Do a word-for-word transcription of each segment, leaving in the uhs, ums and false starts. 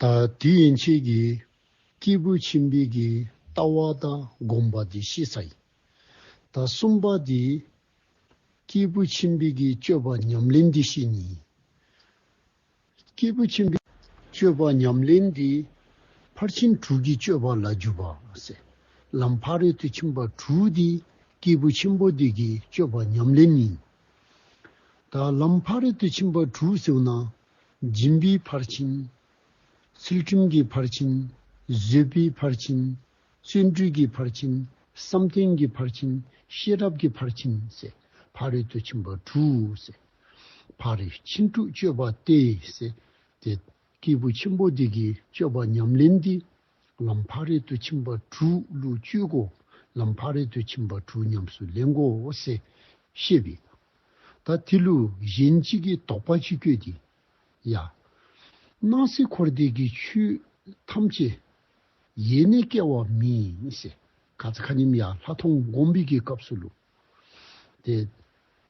ད་དེ་ཡན་ཆད་ཀྱི་སྐྱེས་བུ་ཆེན་པོའི་གི་ལྟ་བ་དང་སྒོམ་པ་འདི་ཤེས་ཚར་ཡི། ད་གསུམ་པ་འདི་སྐྱེས་བུ་ཆེན་པོའི་གི་སྤྱོད་པ་ཉམས་ལེན་འདི་ཤེས་ནི། སྐྱེས་བུ་ཆེན་པོའི་སྤྱོད་པ་ཉམས་ལེན་འདི་ཕར་ཕྱིན་དྲུག་གི་སྤྱོད་པ་ལ་འཇུག་པ་ཟེར། ལམ་ཕ་རོལ་ཏུ་ཕྱིན་པ་དྲུག་འདི་སྐྱེས་བུ་ཆེན་པོ་འདི་གི་སྤྱོད་པ་ཉམས་ལེན་ཨིན། ད་ལམ་ཕ་རོལ་ཏུ་ཕྱིན་པ་དྲུག་ཟེར་ན་སྦྱིན་པའི་ཕར་ཕྱིན། ཚུལ་ཁྲིམས་ཀྱི་ཕར་ཕྱིན། བཟོད་པའི་ཕར་ཕྱིན། བརྩོན་འགྲུས་ཀྱི་ཕར་ཕྱིན། བསམ་གཏན་གྱི་ཕར་ཕྱིན། ཤེས་རབ་ཀྱི་ཕར་ཕྱིན་ཟེར་ཕ་རོལ་ཏུ་ཕྱིན་པ་དྲུག་ཟེར། ཕ་རོལ་ཕྱིན་དྲུག་སྤྱོད་པ་སྟེ་ཟེར། ཏེ་སྐྱེས་བུ་ཆེན་པོ་འདི་གི་སྤྱོད་པ་ཉམས་ལེན་འདི་ལམ་ཕ་རོལ་ཏུ་ཕྱིན་པ་དྲུག་ལུ་སྤྱོད་དགོ། ལམ་ཕ་རོལ་ཏུ་ཕྱིན་པ་དྲུག་ཉམས་སུ་ལེན་དགོ་ཟེར་བཤད་པས། ད་དེ་ལུ་གཞན་གཅིག་གིས་དོགས་པ་ཅིག་བཀོད་དེ། ཡ། སྣང་སྲིད་འཁོར་འདས་ཀྱི་ཆོས་ཐམས་ཅད་ཡེ་ནས་སྐྱེ་བ་མེད་ཟེར། ཁ་ཙ་ཁ་ཉིནམ་ཡར་ལྷག་མཐོང་སྒོམ་པའི་གི་སྐབས་སུ་ལུ། ཏེ་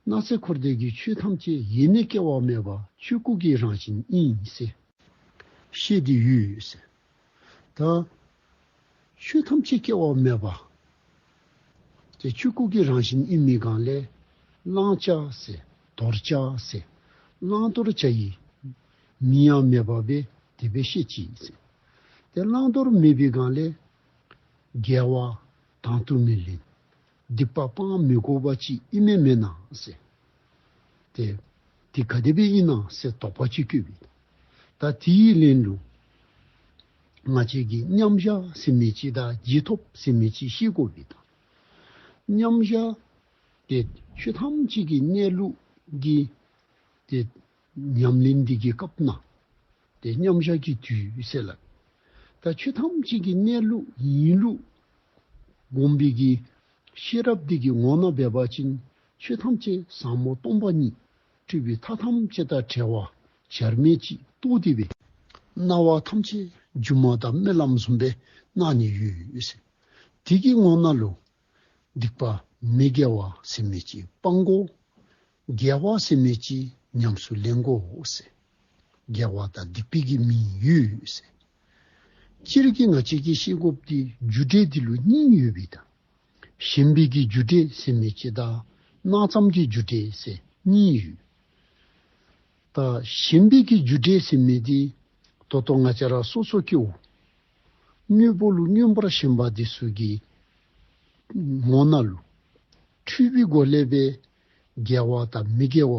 སྣང་སྲིད་འཁོར་འདས་ཀྱི་ཆོས་ཐམས་ཅད་ཡེ་ནས་སྐྱེ་བ་མེད་པ་ཆོས་སྐུ་གི་རང་བཞིན་ཨིན་ཟེར་བཤད་དེ་ཡོད་ཟེར། ད་ཆོས་ཐམས་ཅད་སྐྱེ་བ་མེད་པ། ཏེ་ཆོས་སྐུ་གི་རང་བཞིན་ཨིན་མི་སྒང་ལས་བླང་བྱ་ཟེར་དོར་བྱ་ཟེར་བླང་དོར་བྱ་ཡི་མིང་ཡང་མེད་པ་སྦེ་དེ་སྦེ་བཤད་ཅི་ཟེར། ཏེ་བླང་དོར་མེད་པའི་སྒང་ལས་དགེ་བ་དང་དུ་མི་ལེན། སྡིག་པ་སྤང་མི་དགོ་པ་ཅིག་ཨིན་མས་མེན་ན་ཟེར། ཏེ་དེ་ག་དེ་སྦེ་ཨིན་ན་ཟེར་དོགས་པ་ཅིག་བཀོད་པས། ད་དེའི་ལན་ལུ་ང་བཅས་ཀྱིས་མཉམ་བཞག་ཟེར་མི་ཅིག་དང་རྗེས་ཐོབ་ཟེར་མི་ཅིག་ཤེས་དགོ་པས། ད་མཉམ་བཞག་ཏེ་ཆོས་ཐམས་ཅད་ཀྱི་གནས་ལུགས་ཀྱི་ཏེ་ཉམས་ལེན་འདི་གི་སྐབས་ན་ཏེ་མཉམ་བཞག་གི་དུས་ཟེར་སླབ། ད་ཆོས་ཐམས་ཅད་ཀྱི་གནས་ལུགས་ཡིན་ལུགས་སྒོམ་པའི་གི་ཤེས་རབ་འདི་གི་ངོ་ན་འབད་བ་ཅིན་ཆོས་ཐམས་ཅད་ཟབ་མོ་སྟོང་པ་ཉིད་སྤྲོས་པའི་མཐའ་ཐམས་ཅད་དང་བྲལ་བ་བྱར་མེད་ཅིག་རྟོགས་ཏེ་སྦེ་སྣང་བ་ཐམས་ཅད་སྒྱུ་མ་དང་རྨི་ལམ་བཟུམ་སྦེ་སྣང་ནི་ཡོད་ཟེར། དེ་གི་ངོ་ན་ལུ་སྡིག་པ་མི་དགེ་བ་ཟེར་མི་ཅིག་སྤང་དགོ། དགེ་བ་ཟེར་མི་ཅིག་ཉམས་སུ་ལེན་དགོ་ཟེར། དགེ་བ་དང་སྡིག་པའི་གི་མིང་ཡོད་ཟེར། སྤྱིར་གྱིས་ང་བཅས་ཀྱིས་ཤེས་དགོཔ་འདི་རྒྱུ་འབྲས་འདི་ལུ་གཉིས་ཡོད་པས་ད། ཞེན་པའི་གི་རྒྱུ་འབྲས་ཟེར་མི་ཅིག་དང་སྣང་ཙམ་གྱི་རྒྱུ་འབྲས་ཟེར་གཉིས་ཡོད། ད་ཞེན་པའི་གི་རྒྱུ་འབྲས་ཟེར་མི་འདི་ད་ལྟོ་ང་བཅས་ར་སོ་སོ་སྐྱེ་བོ་དངོས་པོ་ལུ་མངོན་པར་ཞེན་པ་འདི་ཚུ་གི་ངོ་ན་ལུ་འཁྲུལ་པའི་སྒོ་ལས་སྦེ་དགེ་བ་དང་མི་དགེ་བ་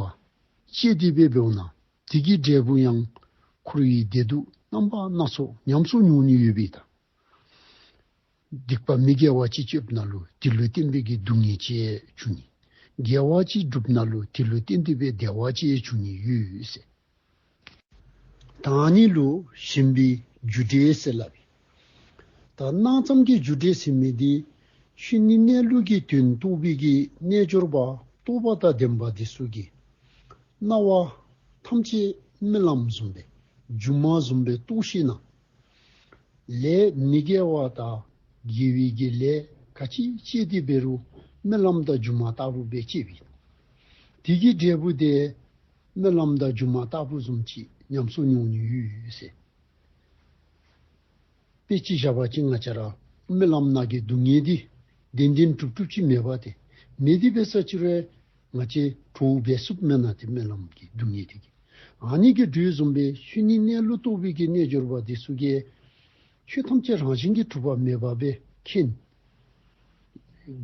བཅད་དེ་སྦེ་འབདཝ་ན་དེ་གི་འབྲས་བུ་ཡང་འཁོར་བའི་བདེ་སྡུག་རྣམ་པ་སྣ་ཚོགས་ཉམས་སུ་མྱོང་ནི་ཡོད་པས་ད། སྡིག་པ་མི་དགེ་བ་ཅིག་སྤྱོད་ན་ལུ་དེ་ལུ་བརྟེན་པའི་གི་སྡུག་བསྔལ་ཅིག་འབྱུང་ནི། དགེ་བ་ཅིག་སྒྲུབ་ན་ལུ་དེ་ལུ་བརྟེན་ཏེ་སྦེ་བདེ་བ་ཅིག་འབྱུང་ནི་ཡོད་ཟེར། ད་ཨ་ནི་ལུ་ཞེན་པའི་རྒྱུ་འབྲས་ཟེར་སླབ་ཨིན། ད་སྣང་ཙམ་གྱི་རྒྱུ་འབྲས་ཟེར་མི་འདི་ཆོས་ཉིད་གནས་ལུགས་ཀྱི་དོན་རྟོགས་པའི་གི་རྣལ་འབྱོར་པ་རྟོགས་པ་དང་ལྡན་པ་འདི་ཚུ་གིས་སྣང་བ་ཐམས་ཅད་རྨི་ལམ་བཟུམ་སྦེ་སྒྱུ་མ་བཟུམ་སྦེ་རྟོགས་ཤེས་ན། ལས་མི་དགེ་བ་དང་དགེ་བའི་གི་ལས་ག་ཅི་བཅད་དེ་འབད་རུང་རྨི་ལམ་དང་སྒྱུ་མ་ལྟ་བུ་སྦེ་བཅད་པས། དེ་གི་འབྲས་བུ་དེ་རྨི་ལམ་དང་སྒྱུ་མ་ལྟ་བུ་བཟུམ་ཅིག་ཉམས་སུ་མྱོང་ནི་ཡོད་ཟེར། དཔེ་ཅིག་བཞག་པ་ཅིན་ང་བཅས་ར་རྨི་ལམ་ནང་གི་སྡུག་བསྔལ་འདི་བདེན་བདེན་གྲུབ་གྲུབ་ཅིག་མེད་པ་ཏེ། མེད་དེ་འབད་ས་ཅིག་རུང་ང་བཅས་གྲོགས་འབད་ཚུགསཔ་མེན་ན་ཏེ་རྨི་ལམ་གྱི་སྡུག་བསྔལ་འདི་གིས། ཨ་ནི་གི་དོ་བཟུམ་སྦེ་ཆོས་ཉིད་གནས་ལུགས་རྟོགས་པའི་གི་རྣལ་འབྱོར་པ་འདི་ཚུ་གིས་ཆོས་ཐམས་ཅད་རང་བཞིན་གྱིས་གྲུབ་པ་མེད་པ་སྦེ་མཁྱེན།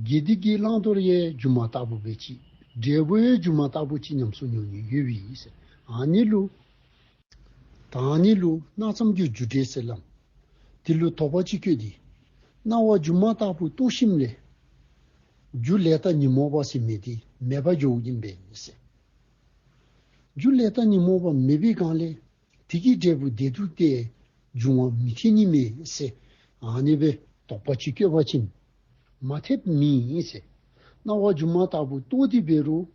དགེ་སྡིག་གི་བླང་དོར་ཡང་སྒྱུ་མ་ལྟ་བུ་སྦེ་བཅད། འབྲས་བུ་ཡང་སྒྱུ་མ་ལྟ་བུ་ཅིག་ཉམས་སུ་མྱོང་ནི་ཡོད་པས་ཟེར། ཨ་ནི་ལུ་ད་ཨ་ནི་ལུ་སྣང་ཙམ་གྱི་རྒྱུ་འབྲས་ཟེར་སླབ། དེ་ལུ་དོགས་པ་ཅིག་བཀོད་དེ། སྣང་བ་སྒྱུ་མ་ལྟ་བུ་རྟོགས་ཞིནམ་ལས་རྒྱུ་ལས་དང་ཉོན་མོངས་པ་ཟེར་མི་འདི་མེདཔ་འགྱོཝ་ཨིན་པས་ཟེར། རྒྱུ་ལས་དང་ཉོན་མོངས་པ་མེད་པའི་སྒང་ལས་དེ་གི་འབྲས་བུ་བདེ་སྡུག་དེ་འབྱུང་བ་མི་འཐད་ནི་མས་ཟེར། ཨ་ནི་སྦེ་དོགས་པ་ཅིག་བཀོད་པ་ཅིན་མ་འཐདཔ་མེད་ཟེར། སྣང་བ་སྒྱུ་མ་ལྟ་བུ་རྟོགས་ཏེ་འབད་རུང་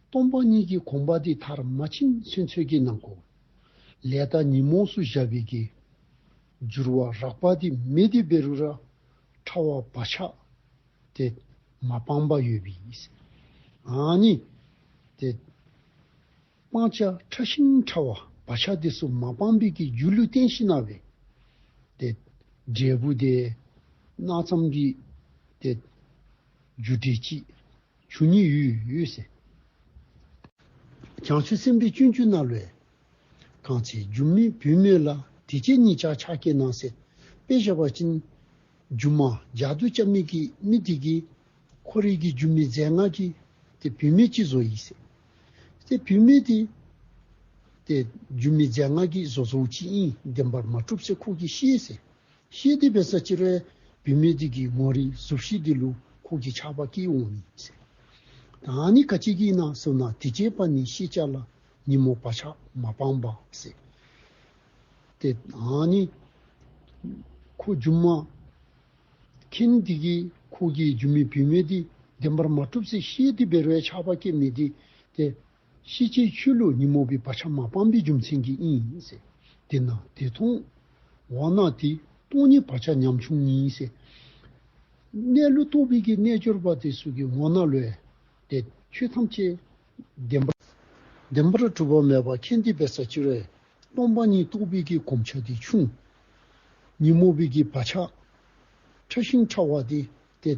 སྟོང་པ་ཉིད་ཀྱི་དགོངས་པ་འདི་མཐར་མ་ཕྱིན་ཚུན་ཚོད་ཀྱི་ནང་འཁོད་ལས་དང་ཉོན་མོངས་སུ་བཞག་པའི་གི་འགྱུར་བ་རགས་པ་འདི་མེད་དེ་འབད་རུང་ར་ཕྲ་བ་བག་ཆགས་ཏེ་མ་སྤངས་པར་ཡོད་པས། ཨ་ནི་ཏེ་སྤང་བྱ་ཕྲ་ཞིང་ཕྲ་བ་ བག་ཆགས་དེ་ཚུ་མ་སྤངས་པའི་གི་རྒྱུ་ལུ་བརྟེན་ཞིནམ་ལས་ཏེ་འབྲས་བུ་དེ་གནག་ཙམ་གྱི་ཏེ་རྒྱུ་འབྲས་ཅིག་འབྱུང་ནི་ཡོད་ཡོད་ཟེར། བྱང་ཆུབ་སེམས་དཔའི་སྤྱོད་འཇུག་ནང་ལུ་ཡང་གང་ཚེ་སྒྱུ་མའི་བུད་མེད་ལ། དེ་ཅིག་ཉིད་ཀྱང་ཆགས་སྐྱེས་ན་ཟེར། དཔེ་བཞག་པ་ཅིན་སྒྱུ་མ་རྒྱ་མཚོ་རྐྱབ་མི་གི་མི་དེ་གིས་ཁོ་རའི་གི་སྒྱུ་མའི་རྫས་སྔགས་ཀྱིས་ཏེ་བུད་མེད་ཅིག་བཟོ་ཡི་ཟེར། ཏེ་བུད་མེད་དེ་ཏེ་སྒྱུ་མའི་རྫས་སྔགས་ཀྱིས་བཟོ་བཟོཝ་ཅིག་ཨིན། བདེན་པར་མ་གྲུབ་ཟེར་ཁོ་གིས་ཤེས་ཟེར། ཤེས་ཏེ་འབད་ས་ཅིག་རུང་བུད་མེད་དེ་གི་ངོ་རིས་གཟུགས་གཞི་དེ་ལུ་ཁོ་གི་ཆགས་པ་སྐྱེ་འོང་ནི་ཟེར། ད་ཨ་ནི་ག་ཅི་གིས་ཨིན་ན་ཟེར་ན། དེ་སྐྱེས་པ་ནི་ཤེས་བྱ་ལ། ཉོན་མོངས་བག་ཆགས་མ་སྤངས་པ་ཟེར། ཏེ་ཨ་ནི་ཁོ་སྒྱུ་མ་མཁན་དེ་གིས་ཁོ་གི་སྒྱུ་མའི་བུད་མེད་དེ་བདེན་པར་མ་གྲུབ་ཟེར་ཤེས་ཏེ་འབད་རུང་ཆགས་པ་སྐྱེ་མི་དེ་ཏེ་ཤེས་བྱའི་ཆོས་ལུ་ཉོན་མོངས་པའི་བག་ཆགས་མ་སྤངས་པའི་རྒྱུ་མཚན་གྱིས་ཨིན་ཟེར། དེས་ན་དེ་མཐོང་འོ་ན་དེ། སྟོང་ཉིད་བག་ཆགས་ཉམ་ཆུང་ཉིད་ཟེར། གནས་ལུགས་རྟོགས་པའི་གི་རྣལ་འབྱོར་པ་དེ་ཚུ་གི་ངོ་ནང་ལུ་ཡང་ཏེ་ཆོས་ཐམས་ཅད་བདེན་པ་བདེན་པར་གྲུབ་པ་མེད་པ་མཁྱེན་ཏེ་འབད་ས་ཅིག་རུང་སྟོང་པ་ཉིད་རྟོགས་པའི་གི་གོམས་ཆ་དེ་ཆུང་། ཉོན་མོངས་པའི་གི་བག་ཆགས་ཕྲ་ཞིང་ཕྲ་བ་དེ་ཏེ་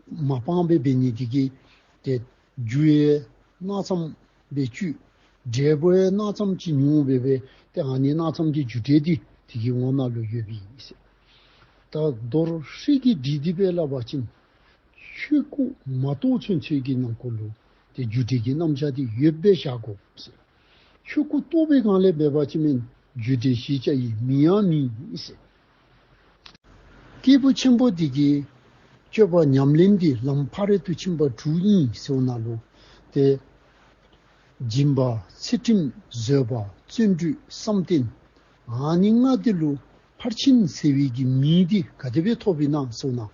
མ་སྤངས་པའི་འབད་ནི་དེ་གིས་ཏེ་རྒྱུ་ཡང་གནག་ཙམ་སྦེ་སྤྱོད། འབྲས་བུ་ཡང་གནག་ཙམ་ཅིག་མྱོང་འབད་བའི་ཏེ་ཨ་ནི་གནག་ཙམ་གྱི་རྒྱུ་འབྲས་དེ་དེ་གི་ངོ་ནང་ལུ་ཡོདཔ་ཨིན་ཟེར། ད་མདོར་ཧྲིལ་གྱིས་དྲིལ་ཏེ་འབད་སླབ་པ་ཅིན་ཆོས་སྐུ་མ་རྟོགས་ཚུན་ཚོད་ཀྱི་ནང་འཁོད་ལུ་ཏེ་རྒྱུ་འབྲས་ཀྱི་རྣམ་གཞག་དེ་ཡོདཔ་སྦེ་བཞག་དགོ་ཟེར། ཆོས་སྐུ་རྟོགས་པའི་སྒང་ལས་འབད་བ་ཅིན་རྒྱུ་འབྲས་ཞེས་བྱ་ཡི་མིང་ཡང་མེད་ཟེར། སྐྱེས་བུ་ཆེན་པོ་དེ་གི་སྤྱོད་པ་ཉམས་ལེན་དེ་ལམ་ཕ་རོལ་ཏུ་ཕྱིན་པ་དྲུག་ཨིན་ཟེརཝ་ནང་ལུ་ཏེ་སྦྱིན་པ་ཚུལ་ཁྲིམས་བཟོད་པ་བརྩོན་འགྲུས་བསམ་གཏན་ཨ་ནི་ལྔ་དེ་ལུ་ཕར་ཕྱིན་ཟེར་བའི་གི་མིང་དེ་ག་དེ་སྦེ་ཐོབ་ཨིན་ན་ཟེརཝ་ན།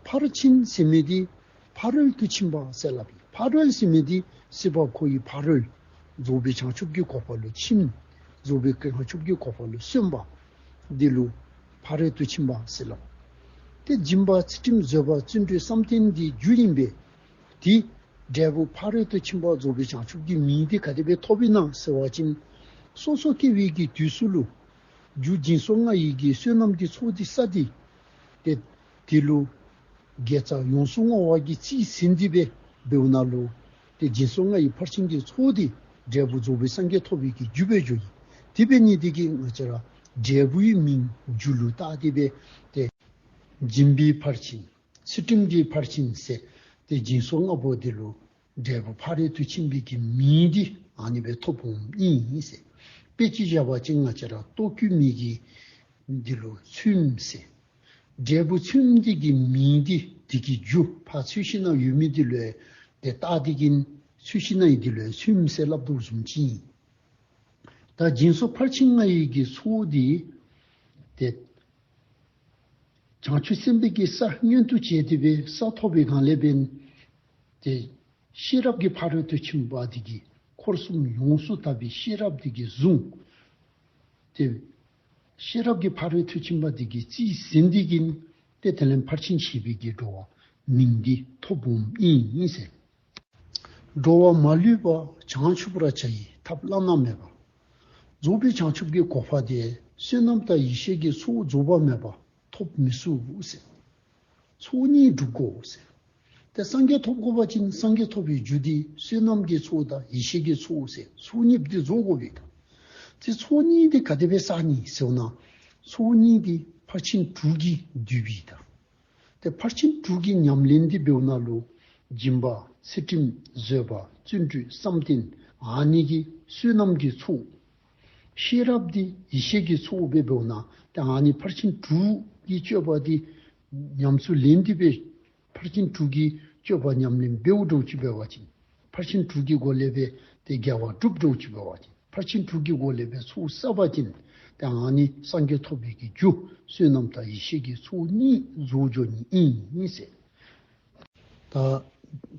ཕར་ཕྱིན་ཟེར་མི་དེ་ཕ་རོལ་ཏུ་ཕྱིན་པ་ཟེར་སླབ་ཨིན། ཕ་རོལ་ཟེར་མི་དེ་སྲིད་པ་འཁོར་བའི་ཕ་རོལ་རྫོགས་པའི་བྱང་ཆུབ་ཀྱི་གོ་འཕང་ལུ་ཕྱིན། རྫོགས་པའི་བྱང་ཆུབ་ཀྱི་གོ་འཕང་ལུ་སོན་པ་དེ་ལུ་ཕ་རོལ་ཏུ་ཕྱིན་པ་ཟེར་སླབ། ཏེ་སྦྱིན་པ་ཚུལ་ཁྲིམས་བཟོད་པ་བརྩོན་འགྲུས་བསམ་གཏན་དེ་རྒྱུ་ཨིན་པས། དེ་འབྲས་བུ་ཕ་རོལ་ཏུ་ཕྱིན་པ་རྫོགས་པའི་བྱང་ཆུབ་ཀྱི་མིང་དེ་ག་དེ་སྦེ་ཐོབ་ཨིན་ན་ཟེར་བ་ཅིན། སོ་སོ་སྐྱེ་བའི་གི་དུས་སུ་ལུ་རྒྱུ་སྦྱིན་སོགས་ལྔ་ཡི་གི་བསོད་ནམས་དེ་ཚོགས་དེ་བསགས་ཏེ་ཏེ་དེ་ལུ་དགེ་རྩ་ཡོངས་སུ་བསྔོ་བ་གི་རྩིས་ཟིན་ཏེ་འབད་འབདཝ་ནང་ལུ་ཏེ་སྦྱིན་སོགས་ལྔ་ཡི་ཕར་ཕྱིན་གྱི་ཚོགས་དེ་འབྲས་བུ་རྫོགས་པའི་སངས་རྒྱས་ཐོབ་པའི་གི་རྒྱུ་སྦེ་འགྱོ་ཡི། དེ་འབད་ནི་དེ་གིས་ང་བཅས་ར་འབྲས་བུའི་མིང་རྒྱུ་ལུ་བཏགས་ཏེ་འབད་ཏེ་སྦྱིན་པའི་ཕར་ཕྱིན་ཚུལ་ཁྲིམས་ཀྱི་ཕར་ཕྱིན་ཟེར་ཏེ་སྦྱིན་སོགས་ལྔ་པོ་དེ་ལུ་འབྲས་བུ་ཕ་རོལ་ཏུ་ཕྱིན་པའི་གི་མིང་དེ་ཨ་ནི་སྦེ་ཐོབ་འོངམ་ཨིན་ཟེར། དཔེ་ཅིག་བཞག་པ་ཅིན་ང་བཅས་ར་ལྟོ་བཀོལ་མི་གི་འདི་ལུ་ཚོདམ་ཟེར། འབྲས་བུ་ཚོདམ་འདི་གི་མིང་འདི་འདི་གི་རྒྱུ་ཕར་ཚུར་ཤིང་ནང་ཡོད་མི་འདི་ལུ་ཏེ་བཏགས་ཏེ་གིས་ཚུར་ཤིང་ནང་ཡོད་འདི་ལུ་ཚོདམ་ཟེར་སླབ་དོ་བཟུམ་ཅིག་ཨིན། ད་སྦྱིན་སོགས་ཕར་ཕྱིན་ལྔ་ཡི་གི་ཚོགས་འདི་ཏེ་བྱང་ཆུབ་སེམས་དཔའི་གི་ས་མངོན་དུ་བྱས་ཏེ་འབད་ས་ཐོབ་པའི་སྒང་ལས་འབད་ཏེ་ཤེས་རབ་ཀྱི་ཕ་རོལ་ཏུ་ཕྱིན་པ་འདི་གིས་འཁོར་གསུམ་ཡོངས་སུ་དག་པའི་ཤེས་རབ་འདི་གིས་བཟུང་། ཏེ་ཤེས་རབ་ཀྱི་ཕ་རོལ་ཏུ་ཕྱིན་པ་འདི་གིས་རྩིས་ཟིན་ཏེ་གིས་ཏེ་དེ་ལས་ཕར་ཕྱིན་ཞེས་པའི་གི་འགྲོ་བ་མིང་འདི་ཐོབ་འོངམ་ཨིན་ཟེར། འགྲོ་བ་མ་ལུས་པ་བྱང་ཆུབ་བར་བྱ་ཡི་ཐབས་བླ་ན་མེད་པ། རྫོགས་པའི་བྱང་ཆུབ་ཀྱི་གོ་འཕང་དེ་བསོད་ནམས་དང་ཡེ་ཤེས་ཀྱི་ཚོགས་རྫོགས་པ་མེད་པ་ཐོབ་མི་ཚུགས་ཟེར། ཚོགས་གཉིས་སྒྲུབ་དགོ་ཟེར། ཏེ་སངས་རྒྱས་ཐོབ་དགོ་པ་ཅིན་སངས་རྒྱས་ཐོབ་པའི་རྒྱུ་དེ་བསོད་ནམས་ཀྱི་ཚོགས་དང་ཡེ་ཤེས་ཀྱི་ཚོགས་ཟེར་ཚོགས་གཉིས་དེ་རྫོགས་དགོ་པས། ཏེ་ཚོགས་གཉིས་དེ་ག་དེ་སྦེ་བསག་ནི་ཟེར་ན། ཚོགས་གཉིས་དེ་ཕར་ཕྱིན་དྲུག་གིས་བསྡུས་པས་ད། ཏེ་ཕར་ཕྱིན་དྲུག་གི་ཉམས་ལེན་འདི་འབདཝ་ནང་ལུ་སྦྱིན་པ་ཚུལ་ཁྲིམས་བཟོད་པ་བརྩོན་འགྲུས་བསམ་གཏན་ཨ་ནི་གི་བསོད་ནམས་ཀྱི་ཚོགས། ཤེས་རབ་འདི་ཡེ་ཤེས་ཀྱི་ཚོགས་སྦེ་འབདཝ་ན་ཏེ་ཨ་ནི་ཕར་ཕྱིན་དྲུག་གི་སྤྱོད་པ་འདི་ཉམས་སུ་ལེན་ཏེ་འབད་ཕར་ཕྱིན་དྲུག་གི་སྤྱོད་པ་ཉམས་ལེན་འབདཝ་འགྱོ་ཅི་འབད་བ་ཅིན། ཕར་ཕྱིན་དྲུག་གི་སྒོ་ལས་འབད་ཏེ་དགེ་བ་སྒྲུབ་འགྱོ་ཅི་འབད་བ་ཅིན། ཕར་ཕྱིན་དྲུག་གི་སྒོ་ལས་འབད་ཚོགས་བསགས་པ་ཅིན་ཏེ་ཨ་ནི་སངས་རྒྱས་ཐོབ་པའི་གི་རྒྱུ་བསོད་ནམས་དང་ཡེ་ཤེས་ཀྱི་ཚོགས་གཉིས་རྫོགས་འགྱོ་ནི་ཨིན་ཟེར། ད་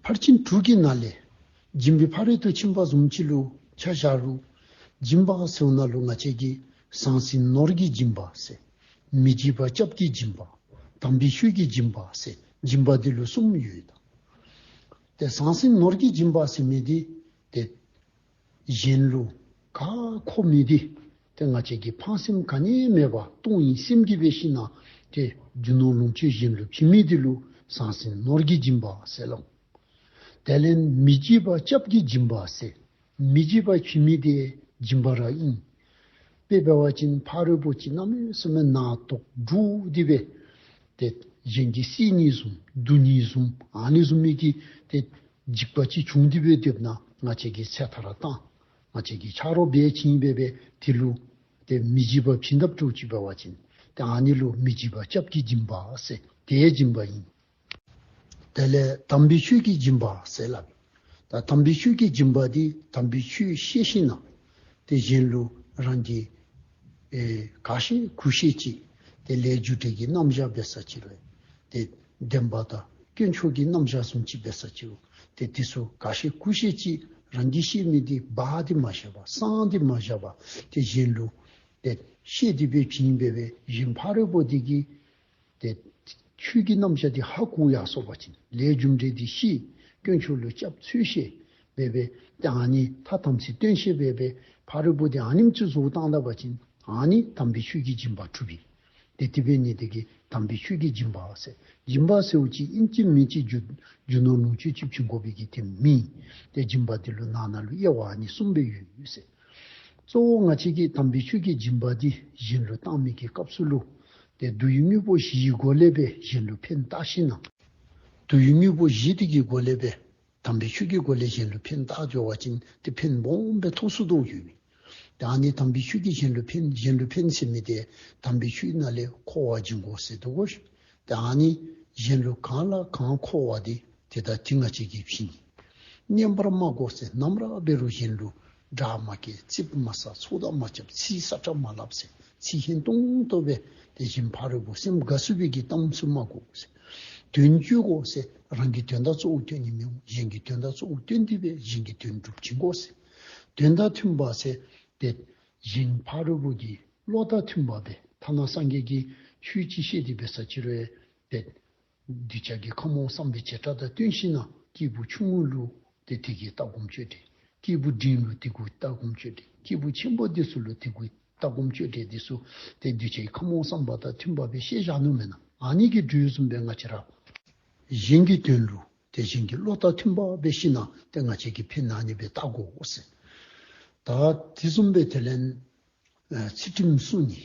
ཕར་ཕྱིན་དྲུག་གི་ནང་ལས་སྦྱིན་པའི་ཕ་རོལ་ཏུ་ཕྱིན་པ་བཟུམ་ཅིག་ལུ་ཆ་བཞག་རུང་སྦྱིན་པ་ཟེརཝ་ནང་ལུ་ང་བཅས་ཀྱིས་ཟང་ཟིང་ནོར་གྱི་སྦྱིན་པ་ཟེར། མི་འཇིགས་པ་སྐྱབས་ཀྱི་སྦྱིན་པ། དམ་པའི་ཆོས་ཀྱི་སྦྱིན་པ་ཟེར་སྦྱིན་པ་འདི་ལུ་གསུམ་ཡོད་ད། ཏེ་ཟང་ཟིང་ནོར་གྱི་སྦྱིན་པ་ཟེར་མི་འདི་ཏེ་གཞན་ལུ་ ག་ཁོ་མི་དེ་ཏེ་ང་བཅས་ཀྱིས་ཕངས་སེམས་ག་ནི་མེད་པར་གཏོང་ཡི་སེམས་ཀྱིས་འབད་ཞིན་ན་ཏེ་རྒྱུ་ནོར་ལོངས་སྤྱོད་གཞན་ལུ་བྱིན་མི་དེ་ལུ་ཟང་ཟིང་ནོར་གྱི་སྦྱིན་པ་ཟེར་སླབ། དེ་ལས་མི་བྱེད་པ་སྐྱབས་ཀྱི་སྦྱིན་པ་ཟེར། མི་བྱེད་པ་བྱིན་མི་དེ་སྦྱིན་པ་ར་ཨིན། དཔེ་འབད་བ་ཅིན་ཕ་རོལ་པོ་ཅིག་གནམ་མེད་ས་མེད་ན་དོག་འདྲོགས་ཏེ་སྦེ་ཏེ་གཞན་གྱིས་བསད་ནི་བཟུམ་བརྡུང་ནི་བཟུམ་ཨ་ནི་བཟུམ་མའི་གི་ཏེ་འཇིགས་པ་ཅིག་བྱུང་སྟེ་སྦེ་སྡོདཔ་ན་ང་བཅས་ཀྱིས་ཚེ་ཐར་བཏང་། ང་བཅས་ཀྱིས་ཆ་རོགས་འབད་བྱིན་སྦེ་སྦེ་དེ་ལུ་ཏེ་མི་བྱེད་པ་བྱིན་དཔ་འདྲཝ་ཅིག་འབད་བ་ཅིན་ཏེ་ཨ་ནི་ལུ་མི་བྱེད་པ་སྐྱབས་ཀྱི་སྦྱིན་པ་ཟེར་དེའི་སྦྱིན་པ་ཨིན། དེ་ལས་དམ་པའི་ཆོས་ཀྱི་སྦྱིན་པ་ཟེར་སླབ། ད་དམ་པའི་ཆོས་ཀྱི་སྦྱིན་པ་འདི་དམ་པའི་ཆོས་བཤད་ཞིན་ན་ཏེ་གཞན་ལུ་རང་གིས་ཨེ་ག་ཤེས་གུ་ཤེས་ཅིག་ཏེ་ལས་རྒྱུ་འབྲས་ཀྱི་རྣམ་གཞག་འབད་ས་ཅིག་རུང་ཏེ་བདེན་པ་དང་དཀོན་མཆོག་གི་རྣམ་གཞག་བཟུམ་ཅིག་འབད་ས་ཅིག་རུང་ཏེ་དེ་ཚུ་ག་ཤེས་གུ་ཤེས་ཅིག་རང་གིས་ཤེས་མི་འདི་སྦ་སྟེ་མ་བཤད་པར་གསང་སྟེ་མ་བཤད་པར་ཏེ་གཞན་ལུ་ཏེ་བཤད་དེ་སྦེ་བྱིན་སྦེ་སྦེ་གཞན་ཕ་རོལ་པོ་དེ་གིས་ཏེ་ཆོས་ཀྱི་རྣམ་གཞག་འདི་ཧ་གོ་ཡར་སོང་པ་ཅིན་ལས་རྒྱུ་འབྲས་འདི་ཤེས། དཀོན་མཆོག་ལུ་སྐྱབས་འཚོལ་ཤེས་སྦེ་སྦེ་ཏེ་ཨ་ནི་ཐ་དམ་ཚིག་སྟོན་ཤེས་སྦེ་སྦེ་ཕ་རོལ་པོ་དེ་ཨ་ནེམ་ཅིག་བཟོ་བཏང་ད་པ་ཅིན་ཨ་ནི་དམ་པའི་ཆོས་ཀྱི་སྦྱིན་པ་གྲུབ་པས། ཏེ་དེ་འབད་ནི་དེ་གིས་དམ་པའི་ཆོས་ཀྱི་སྦྱིན་པ་ཟེར། སྦྱིན་པ་ཟེརཝ་ཅིག་ཨིན་ཅི་མིན་ཅི་རྒྱུ་རྒྱུ་ནོར་ལོངས་སྤྱོད་ཅིག་བྱིན་དགོ་པའི་གི་དེ་མེན། ཏེ་སྦྱིན་པ་འདི་ལུ་ནང་ན་ལུ་དབྱེ་བ་ཨ་ནི་གསུམ་སྦེ་ཡོད་ཟེར། གཙོ་བོ་ང་བཅས་ཀྱིས་དམ་པའི་ཆོས་ཀྱི་སྦྱིན་པ་འདི་གཞན་ལུ་བཏང་མི་གི་སྐབས་སུ་ལུ་ཏེ་བསྡུ་བའི་དངོས་པོ་བཞིའི་སྒོ་ལས་སྦེ་གཞན་ལུ་ཕན་བཏགས་ཞིན་ན་བསྡུ་བའི་དངོས་པོ་བཞི་དེ་གི་སྒོ་ལས་སྦེ་དམ་པའི་ཆོས་ཀྱི་སྒོ་ལས་གཞན་ལུ་ཕན་བཏགས་འགྱོ་བ་ཅིན་ཏེ་ཕན་སྦོམ་སྦེ་ཐོགས་སུ་དོ་ཡོད་མི། ཏེ་ཨ་ནི་དམ་པའི་ཆོས་ཀྱིས་གཞན་ལུ་ཕན་གཞན་ལུ་ཕན་ཟེར་མི་དེ་དམ་པའི་ཆོས་ནང་ལས་མཁོ་བ་སྦྱིན་དགོ་ཟེར་འདུག་གོ། ཏེ་ཨ་ནི་གཞན་ལུ་གང་ལ་གང་མཁོ་བ་དེ་ཏེ་ད་དེ་ང་བཅས་ཀྱིས་བྱིན། མཉན་པར་མ་དགོ་ཟེར། ནམ་ར་འབད་རུང་གཞན་ལུ་དགྲ་མ་བཀལ། ཙིགཔ་མ་ཟ། ཚོགས་བརྡ་མ་རྐྱབ། ཚིག་སྲ་ཀྲག་མ་སླབ་ཟེར། ཚིག་སྙན་ཏོང་ཏོ་སྦེ་ཏེ་གཞན་ཕ་རོལ་པོ་སེམས་དགའ་ཚུགས་པའི་གི་གཏམ་ཚུ་མ་གོ་ཟེར། དོན་བཅོ་དགོ་ཟེར། རང་གི་དོན་དག་གཙོ་བོ་སྟོན་ནི་མི་འོང་། གཞན་གྱི་དོན་དག་གཙོ་བོ་སྟོན་ཏེ་སྦེ་གཞན་གྱི་དོན་སྒྲུབ་བྱིན་དགོ་ཟེར། དོན་དང་མཐུན་པ་ཟེར་ཏེ་གཞན་ཕ་རོལ་པོ་གི་བློ་དང་མཐུན་པ་སྦེ་ཐ་ན་སངས་རྒྱས་ཀྱིས་ཆོས་ཅིག་བཤད་དེ་འབད་ས་ཅིག་རུང་ཏེ་གདུལ་བྱ་གི་ཁམས་དབང་བསམ་པའི་བྱེ་བྲག་དང་བསྟུན་ཞིན་ན་སྐྱེས་བུ་ཆུང་ངུ་ལུ་ཏེ་དེ་གི་ལྟ་སྒོམ་སྤྱོད་འབྲས། སྐྱེས་བུ་འབྲིང་ལུ་དེ་གུ་ལྟ་སྒོམ་སྤྱོད་འབྲས། སྐྱེས་བུ་ཆེན་པོ་འདི་ཚུ་ལུ་དེ་གུ་ལྟ་སྒོམ་སྤྱོད་འབྲས་འདི་ཚུ་ཏེ་གདུལ་བྱའི་ཁམས་དབང་བསམ་པ་དང་མཐུན་པ་སྦེ་བཤད་བཞག་ནུག་མེན་ན། ཨ་ནི་གི་འགྲོས་བཟུམ་སྦེ་ང་བཅས་ར་གཞན་གྱི་དོན་ལུ་ཏེ་གཞན་གྱི་བློ་དང་མཐུན་པ་སྦེ་ཤེས་ན་ཏེ་ང་བཅས་ཀྱིས་ཕན་ཨ་ནི་སྦེ་བཏགས་དགོ་ཟེར། ད་དེ་བཟུམ་སྦེ་དེ་ལས་ཨ་ཚུལ་ཁྲིམས་བསྲུང་ནི།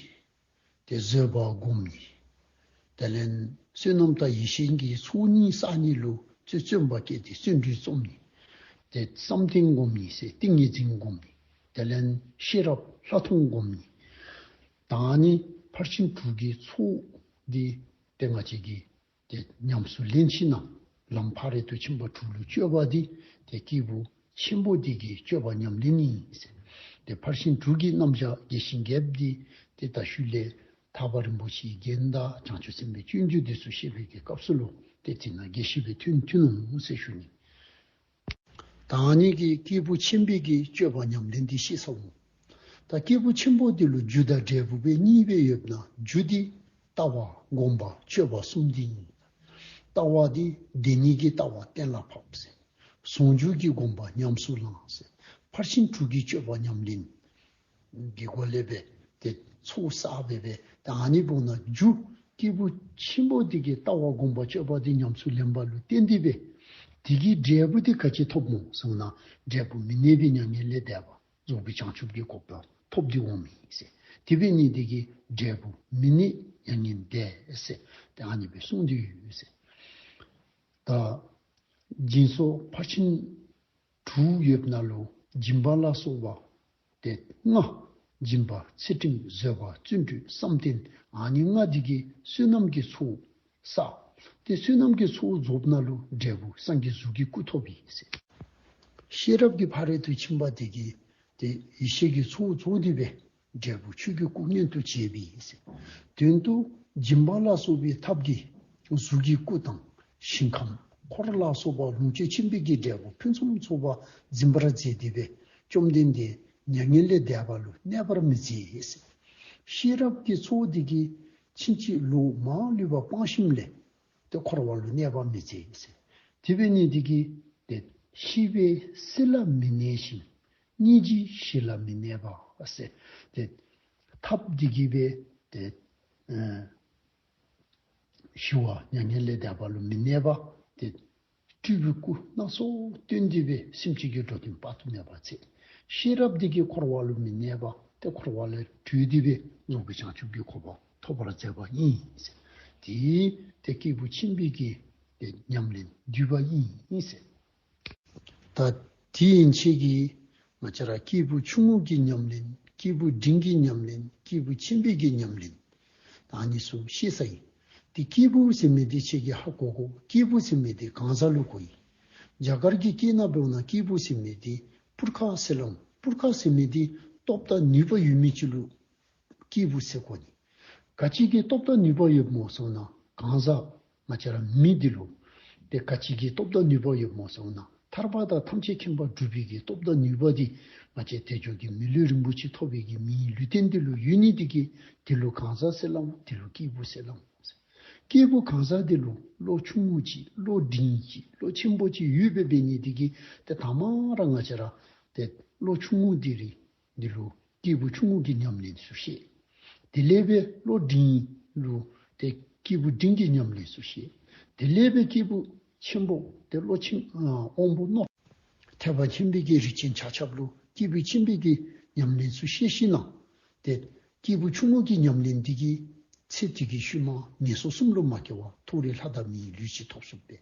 ཏེ་བཟོད་པ་སྒོམ་ནི། དེ་ལས་བསོད་ནམས་དང་ཡེ་ཤེས་ཀྱི་ཚོགས་གཉིས་བསགས་ནི་ལུ་བརྩོན་བརྩོན་པ་བསྐྱེད་དེ་བརྩོན་འགྲུས་རྩོམ་ནི། ཏེ་བསམ་གཏན་སྒོམ་ནི་ཟེར་ཏིང་ངེ་འཛིན་སྒོམ་ནི། དེ་ལས་ཤེས་རབ་ལྷག་མཐོང་སྒོམ་ནི། ད་ཨ་ནི་ཕར་ཕྱིན་དྲུག་གི་ཚོགས་འདི་ཏེ་ང་བཅས་ཀྱིས་ཏེ་ཉམས་སུ་ལེན་ཞིན་ན་ལམ་ཕ་རོལ་ཏུ་ཕྱིན་པ་དྲུག་ལུ་སྤྱོད་པ་འདི་ཏེ་སྐྱེས་བུ་ཆེན་པོ་འདི་གི་སྤྱོད་པ་ཉམས་ལེན་ཨིན་ཟེར། ཏེ་ཕར་ཕྱིན་དྲུག་གི་རྣམ་གཞག་རྒྱས་ཤིང་རྒྱསཔ་འདི་ཏེ་ད་ཤུལ་ལས་ཐར་པ་རིན་པོ་ཆེའི་རྒྱན་དང་བྱང་ཆུབ་སེམས་དཔའི་སྤྱོད་འཇུག་འདི་ཚུ་བཤད་པའི་གི་སྐབས་སུ་ལུ་ཏེ་དེ་ནང་རྒྱས་ཤིང་སྦེ་ཐོན་ཐོན་འོང་ཟེར་ཞུ་ནི། ད་ཨ་ནི་གི་སྐྱེས་བུ་ཆེན་པོའི་གི་སྤྱོད་པ་ཉམས་ལེན་འདི་ཤེས་ཚརཝ་མས། ད་སྐྱེས་བུ་ཆེན་པོ་འདི་ལུ་རྒྱུ་དང་འབྲས་བུ་སྦེ་གཉིས་སྦེ་ཡོདཔ་ན་རྒྱུ་འདི་ལྟ་བ་སྒོམ་པ་སྤྱོད་པ་གསུམ་འདི་ཨིན། ལྟ་བ་འདི་བདེན་གཉིས་ཀྱི་ལྟ་བ་གཏན་ལ་ཕབ་ཟེར། ཟུང་འཇུག་གི་སྒོམ་པ་ཉམས་སུ་བླང་ཟེར། ཕར་ཕྱིན་དྲུག་གི་སྤྱོད་པ་ཉམས་ལེན་གྱི་སྒོ་ལས་སྦེ་ཏེ་ཚོགས་བསགས་སྦེ་སྦེ་ད་ཨ་ནི་འབདཝ་ད་རྒྱུ་སྐྱེས་བུ་ཆེན་པོ་འདི་གི་ལྟ་བ་སྒོམ་པ་སྤྱོད་པ་འདི་ཉམས་སུ་ལེན་པ་ལུ་བརྟེན་ཏེ་སྦེ་དེ་གི་འབྲས་བུ་འདི་ག་ཅི་ཐོབ་སྨོ་ཟེར་ན་འབྲས་བུ་མི་གནས་པའི་མྱ་ངན་ལས་འདས་པ་རྫོགས་པའི་བྱང་ཆུབ་ཀྱི་གོ་འཕང་ཐོབ་སྟེ་འོང་མི་ཟེར། དེ་འབད་ནི་འདི་གིས་འབྲས་བུ་མི་གནས་མྱ་ངན་འདས་ཟེར་ཏེ་ཨ་ནི་སྦེ་གསུངས་ཏེ་ཡོད་ཟེར། ད་སྦྱིན་སོགས་ཕར་ཕྱིན་དྲུག་ཡོདཔ་ནང་ལུ་སྦྱིན་པ་ལ་སོགས་པ་ཏེ་ལྔ། སྦྱིན་པ་ཚུལ་ཁྲིམས་བཟོད་པ་བརྩོན་འགྲུས་བསམ་གཏན་ཨ་ནི་ལྔ་འདི་གིས་བསོད་ནམས་ཀྱི་ཚོགས་བསགས། ཏེ་བསོད་ནམས་ཀྱི་ཚོགས་རྫོགསཔ་ནང་ལུ་འབྲས་བུ་སངས་རྒྱས་གཟུགས་ཀྱི་སྐུ་ཐོབ་ཨིན་ཟེར། ཤེས་རབ་ཀྱི་ཕ་རོལ་ཏུ་ཕྱིན་པ་འདི་གིས་ཏེ་ཡེ་ཤེས་ཀྱི་ཚོགས་རྫོགས་ཏེ་སྦེ་འབྲས་བུ་ཆོས་ཀྱི་སྐུ་མངོན་དུ་བྱེད་པའི་ཟེར། དོན་དུ་སྦྱིན་པ་ལ་སོགས་པའི་ཐབས་ཀྱིས་གཟུགས་ཀྱི་སྐུ་དང་ཞིང་ཁམས་འཁོར་ལ་སོགས་པ་ལོངས་སྤྱོད་ཆེན་པོའི་གི་འབྲས་བུ་ཕུན་སུམ་ཚོགས་པ་འཛིན་པར་མཛད་དེ་སྦེ་བཅོམ་ལྡན་འདས་མྱ་ངན་ལས་འདས་པ་ལུ་གནས་པར་མི་མཛད་ཟེར། ཤེས་རབ་ཀྱི་ཚོགས་འདི་གིས་ཕྱིན་ཅི་ལོག་མ་ལུས་པ་སྤངས་ཞིནམ་ལས་ཏེ་འཁོར་བ་ལུ་གནས་པར་མི་མཛད་ཟེར། དེ་འབད་ནི་འདི་གིས་ཏེ་ཤི་བའི་སྲིད་ལ་མི་གནས་ཤིང་། སྙིང་རྗེ་ཞི་ལ་མི་གནས་པ་ཟེར། ཏེ་ཐབས་འདི་གིས་སྦེ་ཏེ་ཨ་ཞི་བ་མྱ་ངན་ལས་འདས་པ་ལུ་མི་གནས་པ། ཏེ་སྤྲུལ་པའི་སྐུ་སྣ་ཚོགས་སྟོན་ཏེ་སྦེ་སེམས་ཅན་གྱི་འགྲོ་དོན་དཔག་ཏུ་མེད་པ་མཛད། ཤེས་རབ་འདི་གིས་འཁོར་བ་ལུ་མི་གནས་པ། ཏེ་འཁོར་བ་ལས་གྲོལ་ཏེ་སྦེ་རྫོགས་པའི་བྱང་ཆུབ་ཀྱི་གོ་འཕང་ཐོབ་པར་མཛད་པ་ཨིན་ཟེར། ཏེ་ཏེ་སྐྱེས་བུ་ཆེན་པོའི་གི་ཏེ་ཉམས་ལེན་བསྡུས་པ་ཨིན་ཟེར། ད་དེ་ཡན་ཆད་ཀྱིས་ང་བཅས་ར་སྐྱེས་བུ་ཆུང་ངུ་གི་ཉམས་ལེན། སྐྱེས་བུ་འབྲིང་གི་ཉམས་ལེན། སྐྱེས་བུ་ཆེན་པོའི་གི་ཉམས་ལེན། ད་ཨ་ནི་ཚུ་ཤེས་ས་ཨིན། ཏེ་སྐྱེས་བུ་ཟེར་མི་འདི་ཁྱེད་ཀྱིས་ཧ་གོ་དགོ། སྐྱེས་བུ་ཟེར་མི་འདི་གང་ཟག་ལུ་གོ་ཡི། རྒྱ་གར་གྱི་སྐད་ནང་འབདཝ་ད་སྐྱེས་བུ་ཟེར་མི་འདི་པུར་ཁ་ཟེར་སླབ། པུར་ཁ་ཟེར་མི་འདི་སྟོབས་དང་ནུས་པ་ཡོད་མི་ཅིག་ལུ་སྐྱེས་བུ་ཟེར་གོ་ནི། ག་ཅི་གི་སྟོབས་དང་ནུས་པ་ཡོདཔ་སྨོ་ཟེར་བ་ཅིན་གང་ཟག་ང་བཅས་ར་མི་འདི་ལུ། ཏེ་ག་ཅི་གི་སྟོབས་དང་ནུས་པ་ཡོདཔ་སྨོ་ཟེར་བ་ཅིན་ཐར་པ་དང་ཐམས་ཅད་མཁྱེན་པ་སྒྲུབ་པའི་གི་སྟོབས་དང་ནུས་པ་འདི་ང་བཅས་དལ་འབྱོར་གྱི་མི་ལུས་རིན་པོ་ཆེ་ཐོབ་པའི་གི་མིའི་ལུས་རྟེན་འདི་ལུ་ཡོད་ནི་འདི་གིས་དེ་ལུ་གང་ཟག་ཟེར་སླབ། དེ་ལུ་སྐྱེས་བུ་ཟེར་སླབ། སྐྱེས་བུ་གང་ཟག་འདི་ལུ་ལོ་ཆུང་ངུ་ཅིག་ལོ་འབྲིང་ཅིག་ལོ་ཆེན་པོ་ཅིག་ཡོདཔ་འབད་ནི་འདི་གིས་ཏེ་དང་མ་ར་ང་བཅས་ར་ཏེ་ལོ་ཆུང་ངུ་འདི་ར་འདི་ལུ་སྐྱེས་བུ་ཆུང་ངུ་གི་ཉམས་ལེན་ཚུ་བཤད། དེ་ལས་འབད་ལོ་འབྲིང་ལུ་ཏེ་སྐྱེས་བུ་འབྲིང་གི་ཉམས་ལེན་ཚུ་བཤད། དེ་ལས་འབད་སྐྱེས་བུ་ཆེན་པོ་ཏེ་ལོ་ཆེན་ཨ་དབང་པོ་རྣོ་ཐེག་པ་ཆེན་པོའི་གི་རིགས་ཅན་ཆ་ཁྱབ་ལུ་སྐྱེས་བུ་ཆེན་པོའི་གི་ཉམས་ལེན་ཚུ་བཤད་ཞིནམ་ལས་ཏེ་སྐྱེས་བུ་ཆུང་ངུ་གི་ཉམས་ལེན་འདི་གིས་ཚེ་འདི་གི་ཤུལ་མ་ངན་སོང་གསུམ་ལུ་མ་སྐྱེ་བར་མཐོ་རིས་ལྷ་དང་མིའི་ལུས་ཅིག་ཐོབ་ཚུགསཔ་སྦེ།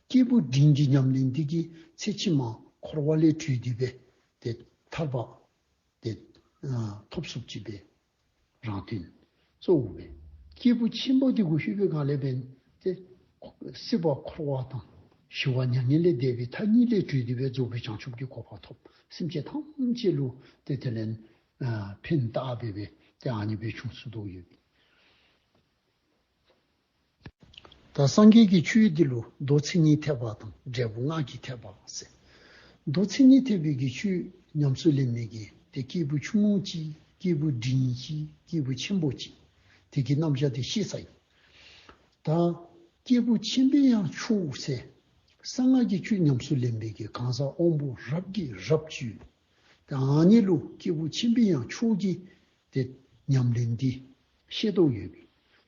སྐྱེས་བུ་འབྲིང་གི་ཉམས་ལེན་འདི་གིས་ཚེ་ཕྱི་མ་འཁོར་བ་ལས་གྲོལ་ཏེ་སྦེ་ཏེ་ཐར་པ་ཏེ་ཨ་ཐོབ་ཚུགསཔ་ཅིག་སྦེ་རང་དོན་གཙོ་བོ་སྦེ། སྐྱེས་བུ་ཆེན་པོ་འདི་གུ་ལྷོད་པའི་སྒང་ལས་འབད་ཏེ་སྲིད་པ་འཁོར་བ་དང་ཞི་བ་མྱ་ངན་ལས་འདས་པའི་མཐའ་གཉིས་ལས་གྲོལ་ཏེ་སྦེ་རྫོགས་པའི་བྱང་ཆུབ་ཀྱི་གོ་འཕང་ཐོབ། སེམས་ཅན་ཐམས་ཅད་ལུ་ཏེ་དེ་ལས་ཨ་ཕན་བཏགས་སྦེ་སྦེ་ཏེ་ཨ་ནི་སྦེ་བྱུང་ཚུགས་དོ་ཡོད། ད་སངས་རྒྱས་ཀྱི་ཆོས་འདི་ལུ་མདོ་མཚན་ཉིད་ཐེག་པ་དང་འབྲས་བུ་སྔགས་ཀྱི་ཐེག་པ་ཟེར། མདོ་མཚན་ཉིད་ཐེག་པའི་གི་ཆོས་ཉམས་སུ་ལེན་མི་གི་ཏེ་སྐྱེས་བུ་ཆུང་ངུ་ཅིག་སྐྱེས་བུ་འབྲིང་ཅིག་སྐྱེས་བུ་ཆེན་པོ་ཅིག་དེ་གི་རྣམ་གཞག་འདི་ཤེས་ས་ཨིན། ད་སྐྱེས་བུ་ཆེན་པོའི་ཡང་མཆོག་ཟེར། གསང་སྔགས་ཀྱི་ཆོས་ཉམས་སུ་ལེན་པའི་གི་གང་ཟག་དབང་པོ་རབ་ཀྱི་རབ་ཅིག་ཡོད། ད་ཨ་ནི་ལུ་སྐྱེས་བུ་ཆེན་པོའི་ཡང་མཆོག་གི་ཏེ་ཉམས་ལེན་འདི་བཤད་དོ་ཡོད་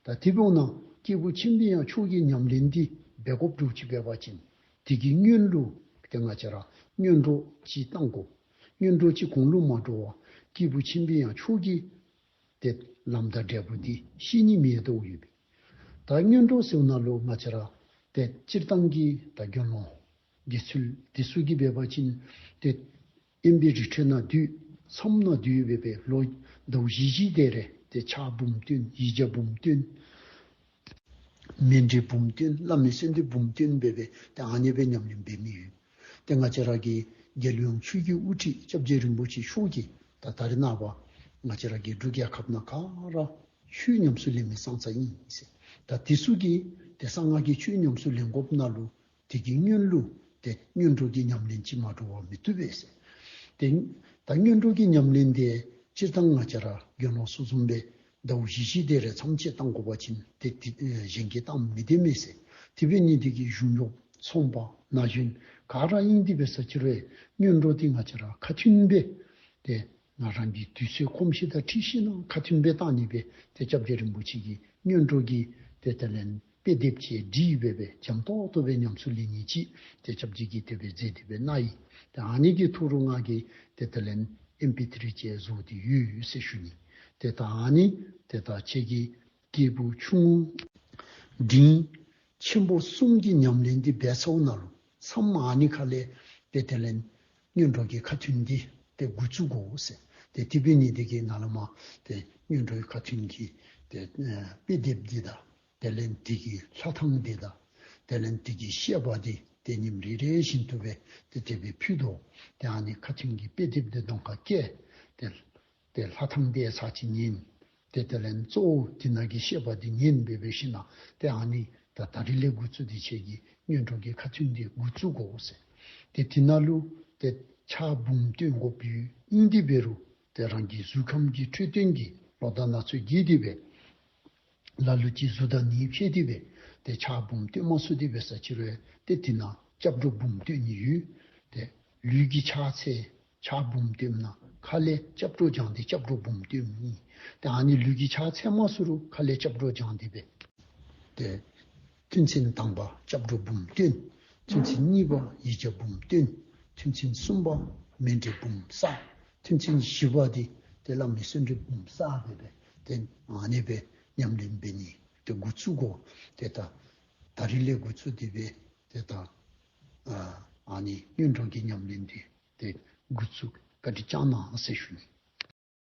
པས། ད་དེ་འབདཝ་ད་སྐྱེས་བུ་ཆེན་པོའི་ཡང་མཆོག་གི་ཉམས་ལེན་འདི་འབད་དགོཔ་འདྲཝ་ཅིག་འབད་བ་ཅིན་དེ་གི་སྔོན་ལུ་ཏེ་ང་བཅས་ར་སྔོན་འགྲོ་ཅིག་བཏང་དགོ། སྔོན་འགྲོ་ཅིག་གོང་ལུ་མ་འགྲོ་བར་སྐྱེས་བུ་ཆེན་པོའི་ཡང་མཆོག་གི་ཏེ་ལམ་དང་འབྲས་བུ་འདི་ཤེས་ནི་མེད་དོ་ཡོད་པས། ད་སྔོན་འགྲོ་ཟེརཝ་ད་ལུ་ང་བཅས་ར་ཏེ་སྤྱིར་བཏང་གི་ད་དགེ་སློང་དགེ་ཚུལ་འདི་ཚུ་གིས་འབད་བ་ཅིན་ཏེ་དབེན་པའི་རི་ཁྲོད་ནང་སྡོད། མཚམས་ནང་སྡོད་སྦེ་སྦེ་ལོ་ཟླཝ་བཞི་བཞི་དེ་རེ་ཏེ་ཕྱག་འབུམ་བཏོན། ཡིག་བརྒྱ་འབུམ་བཏོན། མཎྜལ་འབུམ་བཏོན། བླ་མའི་གསོལ་འདེབས་འབུམ་བཏོན་སྦེ་སྦེ་ཏེ་ཨ་ནི་སྦེ་ཉམས་ལེན་འབད་མི་ཡོད། ཏེ་ང་བཅས་ར་གི་རྒྱལ་ཡོངས་ཆོས་ཀྱི་དབུ་ཁྲིད་སྐྱབས་རྗེ་རིན་པོ་ཆེ་མཆོག་གིས་ད་ད་རེས་ནངས་པ་ང་བཅས་ར་གི་འབྲུག་རྒྱལ་ཁབ་ནང་ག་ར་ཆོས་ཉམས་སུ་ལེན་མི་ཙང་ཙ་ཨིན་ཟེར། ད་དེ་ཚུ་གིས་ཏེ་གསང་སྔགས་ཀྱི་ཆོས་ཉམས་སུ་ལེན་དགོཔ་ནང་ལུ་དེ་གི་སྔོན་ལུ་ཏེ་སྔོན་འགྲོ་གི་ཉམས་ལེན་ཅིག་མ་འགྲོ་བར་མི་བཏུབ་པས་ཟེར། ཏེ་ད་སྔོན་འགྲོ་གི་ཉམས་ལེན་འདི་སྤྱིར་བཏང་ང་བཅས་ར་དགེ་སློང་ཚུ་བཟུམ་སྦེ་ཟླཝ་བཞི་བཞི་དེ་རེ་མཚམས་བཅད་བཏང་དགོ་པ་ཅིན་ཏེ་ཏེ་ཨེ་གཞན་གྱིས་བཏང་མི་བཏུབ་མས་ཟེར། དེ་འབད་ནི་འདི་གིས་གཞུང་གཡོགཔ་ཚོང་པ་ན་གཞོན་ག་ར་ཨིན་ཏེ་འབད་ས་ཅིག་རུང་སྔོན་འགྲོ་འདི་ང་བཅས་ར་ཁ་མཐུན་སྦེ་ཏེ་ང་རང་གི་དུས་ཚོད་གོམས་གཤིས་དང་འཁྲིལ་ཞིནམ་ལས་ཁ་མཐུན་སྦེ་བཏང་ནི་སྦེ་ཏེ་སྐྱབས་རྗེ་རིན་པོ་ཆེ་གིས་སྔོན་འགྲོ་གི་ཏེ་དེ་ལས་དཔེ་དེབ་ཅིག་བྲིས་སྦེ་སྦེ་འཇམ་ཏོག་ཏོ་སྦེ་ཉམས་སུ་ལེན་ནི་ཅིག་ཏེ་སྐྱབས་རྗེ་གིས་དེ་སྦེ་མཛད་དེ་སྦེ་གནང་ཡི། ཏེ་ཨ་ནི་གི་ཐོག་ལུ་ང་གིས་ཏེ་དེ་ལས་ཨེམ་པི་ཐི་རི་ཅིག་བཟོ་སྟེ་ཡོད་ཟེར་ཞུ་ནི། ཏེ་ད་ཨ་ནི་ཏེ་ད་ཁྱེད་ཀྱིས་སྐྱེས་བུ་ཆུང་ངུ་འབྲིང་ཆེན་པོ་གསུམ་གྱི་ཉམས་ལེན་འདི་འབད་ཚརཝ་ད་ལུ་མཚམས་ཨ་ནི་ཁ་ལས་ཏེ་དེ་ལས་སྔོན་འགྲོ་གི་ཁ་མཐུན་འདི་ཏེ་འགོ་བཙུགས་དགོ་ཟེར། ཏེ་དེ་འབད་ནི་འདི་གིས་ནཱ་ལས་མར་ཏེ་སྔོན་འགྲོའི་ཁ་མཐུན་གྱི་ཏེ་ཨེ་དཔེ་དེབ་འདི་དང་དེ་ལས་འདི་གི་ལྷ་ཐང་འདི་དང་དེ་ལས་འདི་གི་བཤད་པ་འདི་ཏེ་ཉིནམ་རེ་རེ་བཞིན་དུ་སྦེ་ཏེ་དེ་སྦེ་ཕུལ་དོ། ཏེ་ཨ་ནི་ཁ་མཐུན་གྱི་དཔེ་དེབ་འདི་གདོང་ཁར་བཀལ། ཏེ་ཏེ་ལྷ་ཐང་འདི་ཚར་གཅིག་ཉན། ཏེ་དེ་ལས་གཙོ་བོ་འདི་ནང་གི་བཤད་པ་འདི་ཉན་སྦེ་འབད་ཞིནམ་ལས་ཏེ་ཨ་ནི་ད་ད་རིས་ལས་འགོ་བཙུགས་ཏེ་ཁྱེད་ཀྱིས་སྔོན་འགྲོ་གི་ཁ་མཐུན་འདི་འགོ་བཙུགས་དགོ་ཟེར། ཏེ་དེ་ནང་ལུ་ཏེ་ཕྱག་འབུམ་བཏོན་དགོཔ་ཡོད། ཨིན་ཏེ་འབད་རུང་ཏེ་རང་གི་གཟུགས་ཁམས་ཀྱི་འཕྲོད་བསྟེན་གྱི་ལོ་ཟླ་ནང་ཚུད་དེ་སྦེ་ལ་ལུ་ཅིག་གཟུགས་དང་ནི་ཕྱད་དེ་སྦེ་ཏེ་ཕྱག་འབུམ་བཏོན་མ་ཚུགས་ཏེ་འབད་ས་ཅིག་རུང་ཏེ་དེ་ནང་སྐྱབས་འགྲོ་འབུམ་བཏོན་ནི་ཡོད། ཏེ་ལུས་ཀྱི་ཕྱག་འཚལ། ཕྱག་འབུམ་སྟོནམ་ད་ཁ་ལས་སྐྱབས་འགྲོ་བགྱང་སྟེ་སྐྱབས་འགྲོ་འབུམ་སྟོནམ་ཨིན། ཏེ་ཨ་ནི་ལུས་ཀྱི་ཕྱག་འཚལ་མ་ཚུགས་རུང་ཁ་ལས་སྐྱབས་འགྲོ་བགྱང་སྟེ་སྦེ་ཏེ་ཐུན་ཚན་དང་པ་སྐྱབས་འགྲོ་འབུམ་སྟོན། ཐུན་ཚན་གཉིས་པ་ཡིག་བརྒྱ་འབུམ་སྟོན། ཐུན་ཚན་གསུམ་པ་མཎྜལ་འབུམ་བསགས། ཐུན་ཚན་བཞི་པ་འདི་ཏེ་བླ་མའི་གསོལ་འདེབས་འབུམ་བསགས་སྦེ་སྦེ་ཏེ་ཨ་ནི་སྦེ་ཉམས་ལེན་འབད་ནི་ཏེ་འགོ་བཙུགས་དགོ། ཏེ་ད་ད་རིས་ལས་འགོ་བཙུགས་ཏེ་སྦེ་ཏེ་ད་ཨ་ཨ་ནི་སྔོན་འགྲོ་གི་ཉམས་ལེན་འདི་ཏེ་འགོ་བཙུགས་བཀའ་དྲིན་བསྐྱང་གནང་ཟེར་ཞུ་ནི།